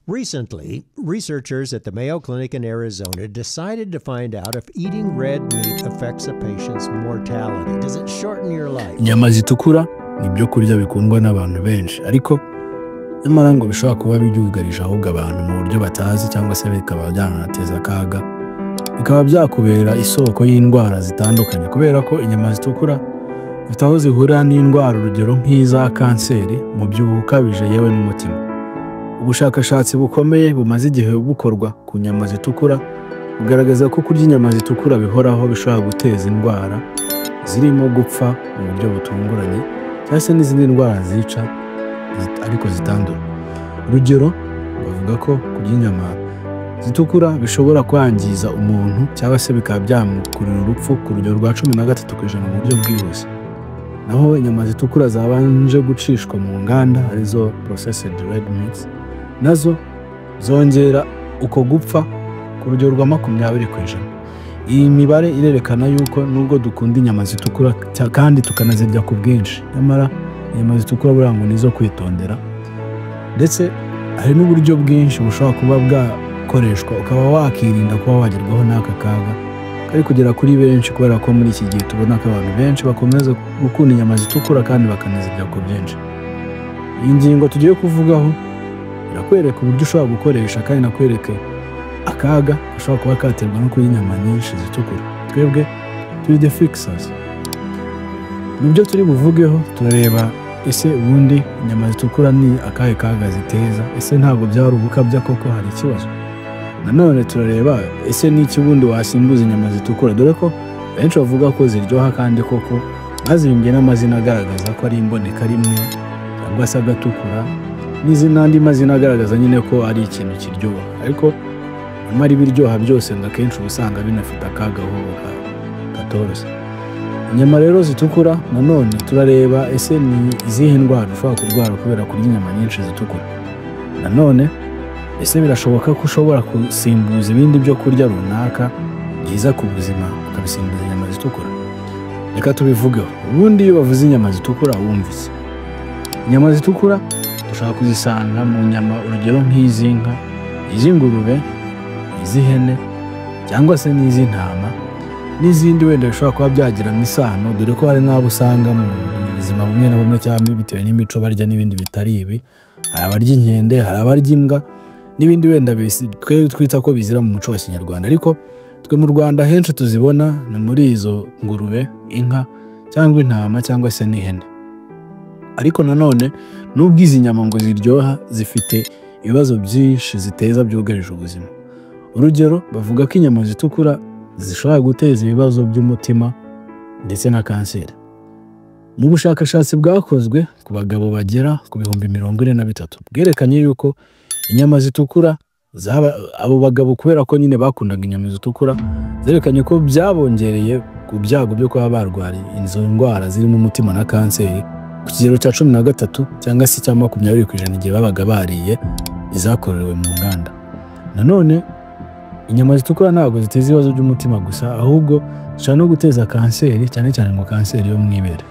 Recently, researchers at the Mayo Clinic in Arizona decided to find out if eating red meat affects a patient's mortality. Does it shorten your life? Inyama zitukura ni ibyo kurya bikundwa n'abantu benshi, ariko nyamara ngo bishobora kuba byugarije ahubwo abantu mu buryo batazi, cyangwa se bikaba byanateza akaga, bikaba byakubera isoko y'indwara zitandukanye, kubera ko inyama zitukura zifite aho zihurira n'indwara, urugero nk'iza kanseri, umubyibuho ukabije, yewe n'umutima. Ubushakashatsi bukomeye bumaze igihe bukorwa ku nyama zitukura bugaragaza ko kurya inyama zitukura bihoraho bishobora guteza indwara zirimo gupfa mu buryo butunguranye, cyangwa se n'izindi ndwara zica ariko zitandura. Urugero, bavuga ko kurya inyama zitukura bishobora kwangiza umuntu cyangwa se bikaba byamukurura urupfu ku rugero rwa 13% mu buryo bwihuse. Naho inyama zitukura zabanje gucishwa mu nganda, arizo processed red meats, nazo zongera uko gupfa ku rugero rwa 20%. Iyi mibare irerekana yuko nubwo dukunda inyama zitukura kandi tukanazirya ku bwinshi, nyamara inyama zitukura buriya ngo ni izo kwitondera. Ndetse hari n'uburyo bwinshi bushobora kuba bwakoreshwa ukaba wakirinda kuba wagerwaho n'aka kaga kari kugera kuri benshi, kubera ko muri iki gihe tubona ko abantu benshi bakomeza gukunda inyama zitukura kandi bakanazirya ku bwinshi. Iyi ngingo tugiye kuvugaho irakwereka uburyo ushobora gukoresha kandi inakwereke akaga gashobora kuba katerwa no kurya inyama nyinshi zitukura. Twebwe turi The Fixers. Mu byo turi buvugeho turareba: ese ubundi inyama zitukura ni akahe kaga ziteza? Ese ntabwo byari ubukabya koko, hari ikibazo? Nanone turareba: ese n'iki ubundi wasimbuza inyama zitukura, dore ko benshi bavuga ko ziryoha kandi koko bazihimbye n'amazina agaragaza ko ari imboneka rimwe cyangwa se agatukura n'izindi, n'andi mazina agaragaza nyine ko ari ikintu kiryoha? Ariko nyamara ibiryoha byose ngo akenshi uba usanga binafite akaga ahubwo katoroshye. Inyama rero zitukura, nanone turareba: ese ni izihe ndwara ushobora kurwara kubera kurya inyama nyinshi zitukura? Nanone, ese birashoboka ko ushobora gusimbuza ibindi byo kurya runaka byiza ku buzima ukabisimbuza inyama zitukura? Reka tubivugeho. Ubundi iyo bavuze inyama zitukura wumva iki? Inyama zitukura dushobora kuzisanga mu nyama, urugero nk'iz'inka, iz'ingurube, iz'ihene cyangwa se n'iz'intama n'izindi wenda bishobora kuba byagiramo isano, dore ko hari n'abo usanga mu buzima bumwe na bumwe cyangwa bitewe n'imico barya n'ibindi bitari ibi. Hari abarya inkende, hari abarya imbwa n'ibindi wenda twe twita ko bizira mu muco wa Kinyarwanda, ariko twe mu Rwanda henshi tuzibona ni muri izo ngurube, inka cyangwa intama cyangwa se n'ihene. Ariko nanone nubwo izi nyama ngo ziryoha, zifite ibibazo byinshi ziteza byugarije ubuzima. Urugero, bavuga ko inyama zitukura zishobora guteza ibibazo by'umutima ndetse na kanseri. Mu bushakashatsi bwakozwe ku bagabo bagera ku 43,000, bwerekanye yuko inyama zitukura zaba abo bagabo, kubera ko nyine bakundaga inyama zitukura, zerekanye ko byabongereye ku byago byo kuba barwara izo ndwara zirimo umutima na kanseri ku kigero cya 13 cyangwa se cya 20% igihe babaga bariye izakorewe mu nganda. Nanone inyama zitukura ntabwo ziteza ibibazo by'umutima gusa, ahubwo zishobora no guteza kanseri, cyane cyane ngo kanseri yo mu ibere.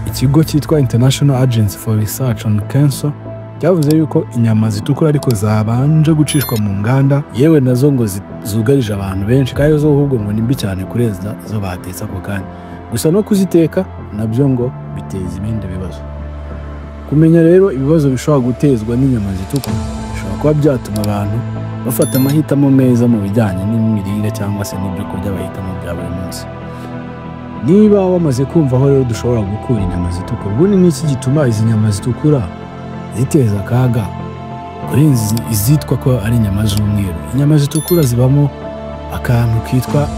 Ikigo cyitwa International Agency for Research on Cancer cyavuze yuko inyama zitukura ariko zabanje gucishwa mu nganda, yewe nazo ngo zugarije abantu benshi, kandi zo ahubwo ngo ni mbi cyane kurenza izo batetse ako kanya. Gusa no kuziteka nabyo ngo biteza ibindi bibazo. Kumenya rero ibibazo bishobora gutezwa n'inyama zitukura bishobora kuba byatuma abantu bafata amahitamo meza mu bijyanye n'imirire cyangwa se n'ibyo kurya bahitamo bya buri munsi. Niba wamaze kumva aho rero dushobora gukura inyama zitukura, ubundi ni iki gituma izi nyama zitukura ziteza akaga kurenza izitwa ko ari inyama z'umweru? Inyama zitukura zibamo akantu kitwa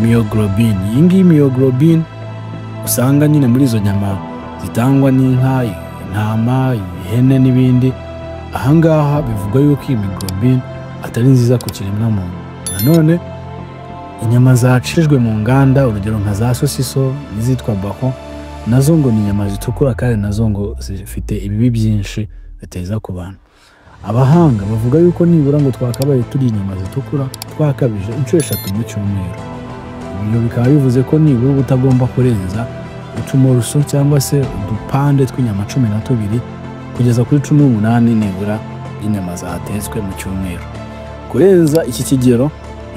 myoglobin. Iyi ngiyi myoglobin usanga nyine muri izo nyama zitangwa n'inka, intama, ihene n'ibindi. Ahangaha bivugwa yuko iyi myoglobin atari nziza ku kiremwamuntu. Nanone inyama zacishijwe mu nganda, urugero nka za sosiso n'izitwa bacon, nazo ngo ni inyama zitukura kandi nazo ngo zifite ibibi byinshi biteza ku bantu. Abahanga bavuga yuko nibura ngo twakabaye turya inyama zitukura twakabije inshuro eshatu mu cyumweru. Ibyo bikaba bivuze ko nibura uba utagomba kurenza utumorceau cyangwa se udupande tw'inyama 12 kugeza kuri 18 nibura. by'inyama zatetswe mu cyumweru. Kurenza iki kigero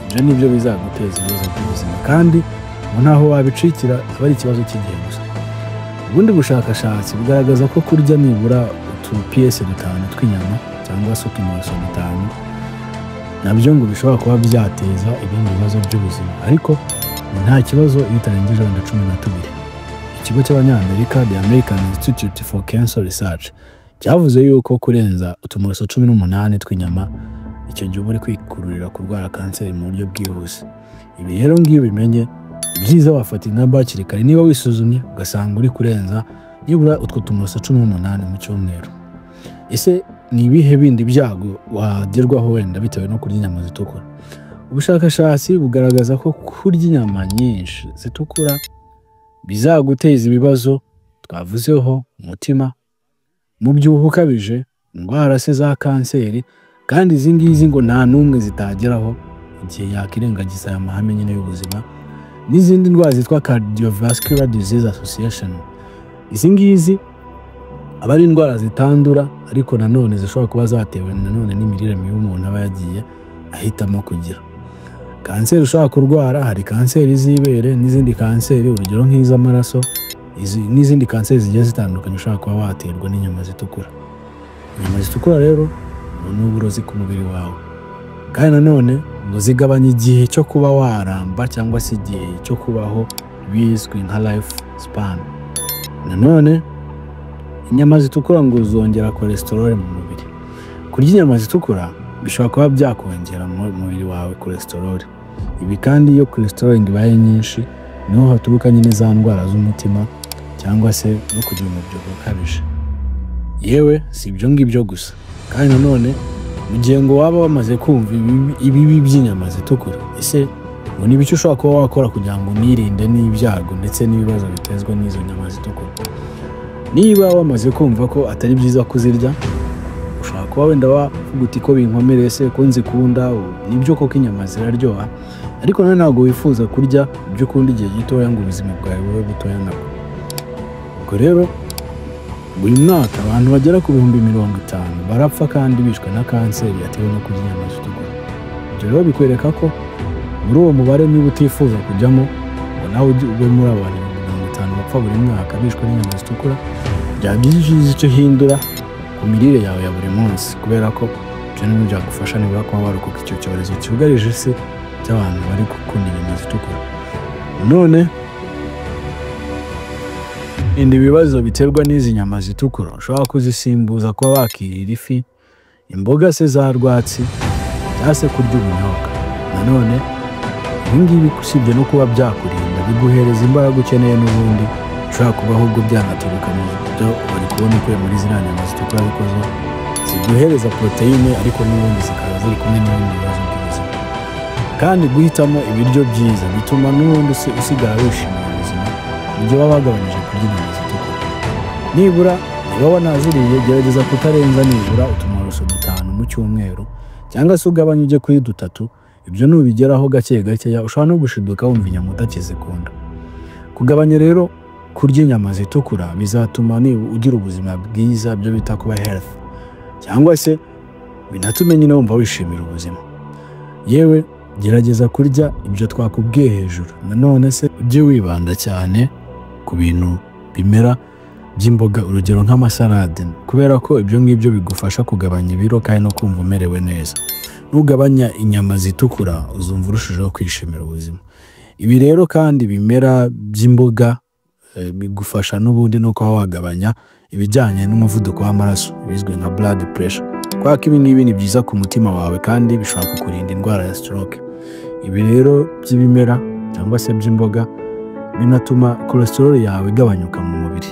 ibyo nibyo bizaguteza ibibazo by'ubuzima, kandi ngo ntaho wabicikira, aba ari ikibazo cy'igihe gusa. Ubundi bushakashatsi bugaragaza ko kurya nibura utu piyese 5 tw'inyama cyangwa se utumoso 5 nabyo ngo bishobora kuba byateza ibindi bibazo by'ubuzima, ariko nta kibazo iyo utarengeje wenda 12. Ikigo cy'Abanyamerika The American Institute for Cancer Research cyavuze yuko kurenza utumoso 18 tw'inyama icyo gihe uba uri kwikururira kurwara kanseri mu buryo bwihuse. Ibi rero ngiyo ubimenye, ibyiza wafata ingamba hakiri kare niba wisuzumye ugasanga uri kurenza nibura utwo tumoso 18 mu cyumweru. Ese ni ibihe bindi byago wagerwaho wenda bitewe no kurya inyama zitukura? Ubushakashatsi bugaragaza ko kurya inyama nyinshi zitukura bizaguteza ibibazo twavuzeho, umutima, umubyibuho ukabije, indwara se za kanseri, kandi izi ngizi ngo nta n'umwe zitageraho igihe yakirengagiza aya mahame nyine y'ubuzima, n'izindi ndwara zitwa Cardiovascular Disease Association. Izi ngizi aba ari indwara zitandura, ariko nanone zishobora kuba zatewe nanone n'imirire mibi umuntu aba yagiye ahitamo kugira. Kanseri ushobora kurwara, hari kanseri z'ibere n'izindi kanseri, urugero nk'iz'amaraso, n'izindi kanseri zigiye zitandukanye ushobora kuba waterwa n'inyama zitukura. Inyama zitukura rero ni uburozi ku mubiri wawe, kandi nanone ngo zigabanya igihe cyo kuba waramba cyangwa se igihe cyo kubaho bizwi nka life span. Nanone inyama zitukura ngo zongera cholesterol mu mubiri. Kurya inyama zitukura bishobora kuba byakongera mu mubiri wawe cholesterol. Ibi kandi iyo cholesterol ibaye nyinshi niho haturuka nyine za ndwara z'umutima cyangwa se no kugira umubyibuho ukabije. Yewe si ibyo ngibyo gusa, kandi nanone mu gihe ngo waba wamaze kumva ibibi by'inyama zitukura, ese ngo ni ibiki ushobora kuba wakora kugira ngo unirinde n'ibyago ndetse n'ibibazo bitezwa n'izo nyama zitukura? Niba wamaze kumva ko atari byiza kuzirya, ushobora kuba wenda wavuga uti ko binkomereye se ko nzikunda, nibyo koko inyama ziraryoha, ariko nanone ntabwo wifuza kurya ibyo ukunda igihe gitoya ngo ubuzima bwawe bube butoya nabwo. Ubwo rero buri mwaka abantu bagera ku 50,000 barapfa kandi bishwe na kanseri yatewe no kurya inyama zitukura. Ibyo rero bikwereka ko muri uwo mubare niba utifuza kujyamo ngo nawe ube muri abo bantu 50,000 bapfa buri mwaka bishwe n'inyama zitukura, byaba byiza icyo uhindura ku mirire yawe ya buri munsi, kubera ko ibyo nibyo byagufasha nibura kuba warokoka icyo cyorezo cyugarije isi cy'abantu bari gukunda inyama zitukura. None indi bibazo biterwa n'izi nyama zitukura ushobora kuzisimbuza kuba wakirira ifi, imboga se za rwatsi, cyangwa se kurya ubunyobwa. Nanone ibi ngibi usibye no kuba byakurinda, biguhereza imbaraga ukeneye n'ubundi ushobora kuba ahubwo byanaturuka mu byo wari kubona ukuye muri ziriya nyama zitukura, ariko zo ziguhereza poroteyine, ariko n'ubundi zikaba ziri kumwe n'ibindi bibazo by'ubuzima. Kandi guhitamo ibiryo byiza bituma n'ubundi usigara wishimiye ubuzima mu gihe waba wagabanyije kurya inyama zitukura. Nibura niba wanaziriye, gerageza kutarenza nibura utumoroso 5 mu cyumweru, cyangwa se ugabanye ujye kuri 3. Ibyo nubigeraho gake gakeya ushobora no gushiduka wumva inyama utakizikunda. Kugabanya rero kurya inyama zitukura bizatuma ugira ubuzima bwiza, byo bita kuba health, cyangwa se binatume nyine wumva wishimira ubuzima. Yewe gerageza kurya ibyo twakubwiye hejuru. Nanone se ujye wibanda cyane ku bintu bimera by'imboga, urugero nk'amasalade, kubera ko ibyo ngibyo bigufasha kugabanya ibiro kandi no kumva umerewe neza. Nugabanya inyama zitukura uzumva urushijeho kwishimira ubuzima. Ibi rero kandi bimera by'imboga bigufasha n'ubundi no kuba wagabanya ibijyanye n'umuvuduko w'amaraso bizwi nka blood pressure, kubera ko ibi ngibi ni byiza ku mutima wawe kandi bishobora kukurinda indwara ya stroke. Ibi rero by'ibimera cyangwa se by'imboga binatuma cholesterol yawe igabanyuka mu mubiri.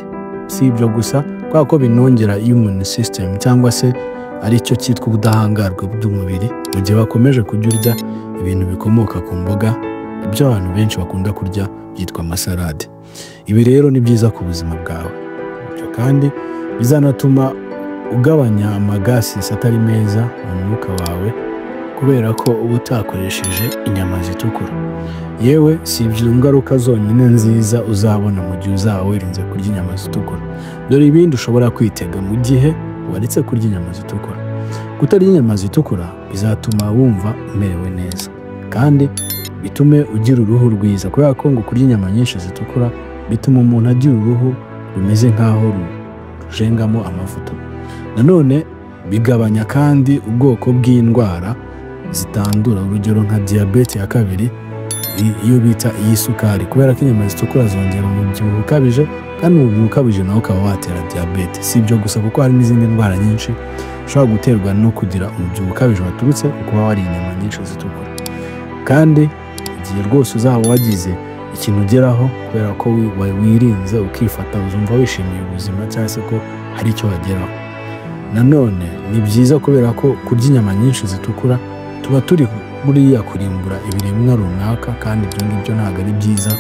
Si ibyo gusa, kubera ko binongera immune system cyangwa se aricyo cyitwa ubudahangarwa bw'umubiri. Mu gihe wakomeje kujya urya ibintu bikomoka ku mboga, ibyo abantu benshi bakunda kurya byitwa amasalade. Ibi rero ni byiza ku buzima bwawe. Ibyo kandi bizanatuma ugabanya amagasi atari meza mu mwuka wawe, kubera ko uba utakoresheje inyama zitukura. Yewe si ibyo ngaruka zonyine nziza uzabona mu gihe uzaba wirinze kurya inyama zitukura. Dore ibindi ushobora kwitega mu gihe waretse kurya inyama zitukura. Kutarya inyama zitukura bizatuma wumva umerewe neza kandi bitume ugira uruhu rwiza, kubera ko ngo kurya inyama nyinshi zitukura bituma umuntu agira uruhu rumeze nk'aho rujengamo amavuta. Nanone bigabanya kandi ubwoko bw'indwara zitandura, urugero nka diyabete ya kabiri, iyo bita iy'isukari, kubera ko inyama zitukura zongera umubyibuho ukabije, kandi umubyibuho ukabije nawo ukaba watera diyabete. Si ibyo gusa, kuko hari n'izindi ndwara nyinshi ushobora guterwa no kugira umubyibuho ukabije waturutse ku kuba wariye inyama nyinshi zitukura. Kandi igihe rwose uzaba wagize ikintu ugeraho kubera ko wirinze ukifata, uzumva wishimiye ubuzima cyangwa se ko hari icyo wageraho. Nanone ni byiza kubera ko kurya inyama nyinshi zitukura tuba turi buriya kurimbura ibiremwa runaka, kandi ibyo ngibyo ntabwo ari byiza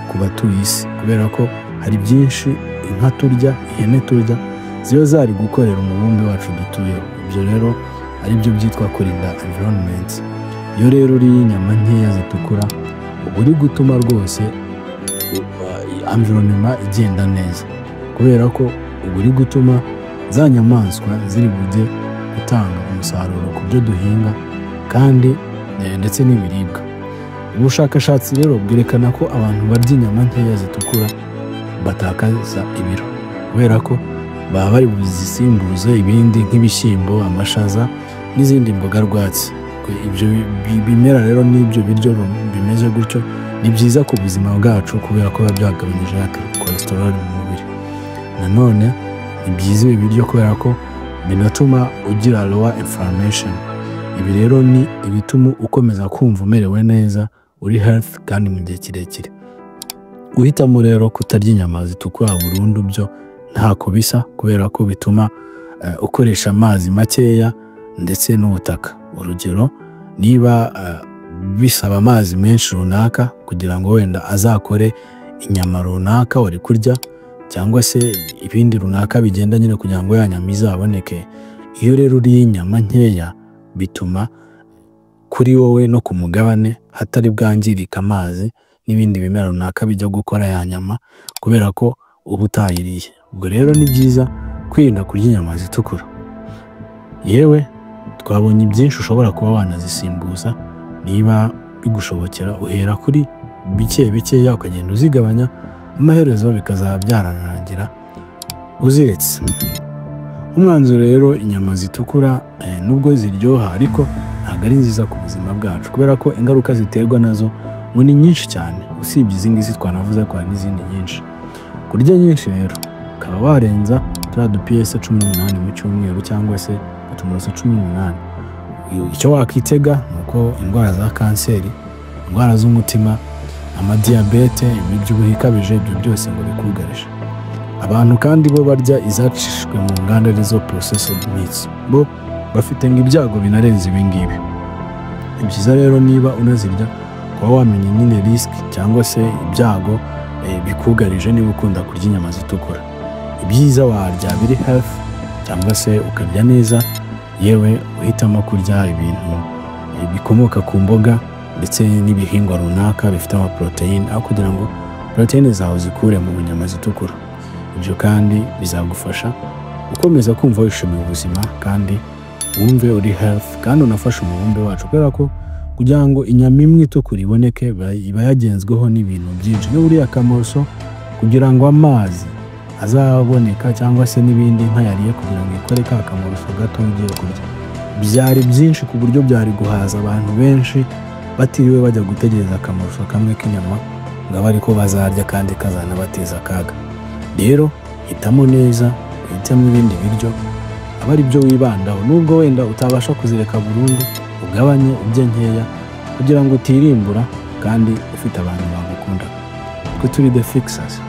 ku batuye isi, kubera ko hari byinshi inka turya, ihene turya ziba zari gukorera umubumbe wacu dutuyeho. Ibyo rero ari byo byitwa kurinda environment. Iyo rero uriye inyama nkeya zitukura uba uri gutuma rwose environment igenda neza, kubera ko uba uri gutuma za nyamaswa ziri bujye gutanga umusaruro ku byo duhinga kandi ndetse n'ibiribwa. Ubushakashatsi rero bwerekana ko abantu barya inyama nkeya zitukura batakaza ibiro, kubera ko baba bari buzisimbuze ibindi nk'ibishyimbo, amashaza n'izindi mboga rwatsi. Ibyo bimera rero n'ibyo biryo bimeze gutyo ni byiza ku buzima bwacu, kubera ko biba byagabanyije cholesterol mu mubiri. Nanone ni byiza ibi biryo kubera ko binatuma ugira lower inflammation. Ibi rero ni ibituma ukomeza kumva umerewe neza, uri health kandi mu gihe kirekire. Guhitamo rero kutarya inyama zitukura burundu byo ntako bisa, kubera ko bituma ukoresha amazi makeya ndetse n'ubutaka. Urugero, niba bisaba amazi menshi runaka kugira ngo wenda azakore inyama runaka wari kurya, cyangwa se ibindi runaka bigenda nyine kugira ngo ya nyama izaboneke, iyo rero uriye inyama nkeya bituma kuri wowe no ku mugabane hatari bwangirike amazi n'ibindi bimera runaka bijya gukora ya nyama, kubera ko uba utayiriye. Ubwo rero ni byiza kwirinda kurya inyama zitukura. Yewe twabonye byinshi ushobora kuba wanazisimbuza, niba bigushobokera uhera kuri bike bikeya ukagenda uzigabanya, amaherezo bikazaba byararangira uziretse. Umwanzuro rero, inyama zitukura nubwo ziryoha ariko ntabwo ari nziza ku buzima bwacu, kubera ko ingaruka ziterwa nazo ngo ni nyinshi cyane. Usibye izi ngizi twanavuze ko hari n'izindi nyinshi. Kurya nyinshi rero ukaba warenza turiya dupiyese 18 mu cyumweru cyangwa se utumoroso 18, icyo wakitega ni uko indwara za kanseri, indwara z'umutima, amadiyabete, imibyibuho ikabije, ibyo byose ngo bikugarije. Abantu kandi bo barya izacishijwe mu nganda, arizo processed meats, bo bafite ngo ibyago binarenze ibi ngibi. Ni byiza rero niba unazirya kuba wamenya nyine risk cyangwa se ibyago bikugarije niba ukunda kurya inyama zitukura. Ibyiza warya biri health cyangwa se ukarya neza, yewe uhitamo kurya ibintu bikomoka ku mboga ndetse n'ibihingwa runaka bifite amaporoteyine, aho kugira ngo poroteyine zawe zikure mu nyama zitukura. Ibyo kandi bizagufasha gukomeza kumva wishimiye ubuzima kandi wumve uri health, kandi unafashe umubumbe wacu, kubera ko kugira ngo inyama imwe itukura iboneke iba yagenzweho n'ibintu byinshi. Niba uriye akamoso, kugira ngo amazi azaboneka cyangwa se n'ibindi nka yariye kugira ngo ikore ka kamoso gato ugiye kurya, byari byinshi ku buryo byari guhaza abantu benshi batiriwe bajya gutegereza akamoso kamwe k'inyama ngo abe ariko bazarya kandi kazanabateza akaga. Rero hitamo neza, uhitemo ibindi biryo aba ari byo wibandaho, nubwo wenda utabasha kuzireka burundu, ugabanye urye nkeya kugira ngo utirimbura kandi ufite abantu bagukunda. Twe turi The Fixers.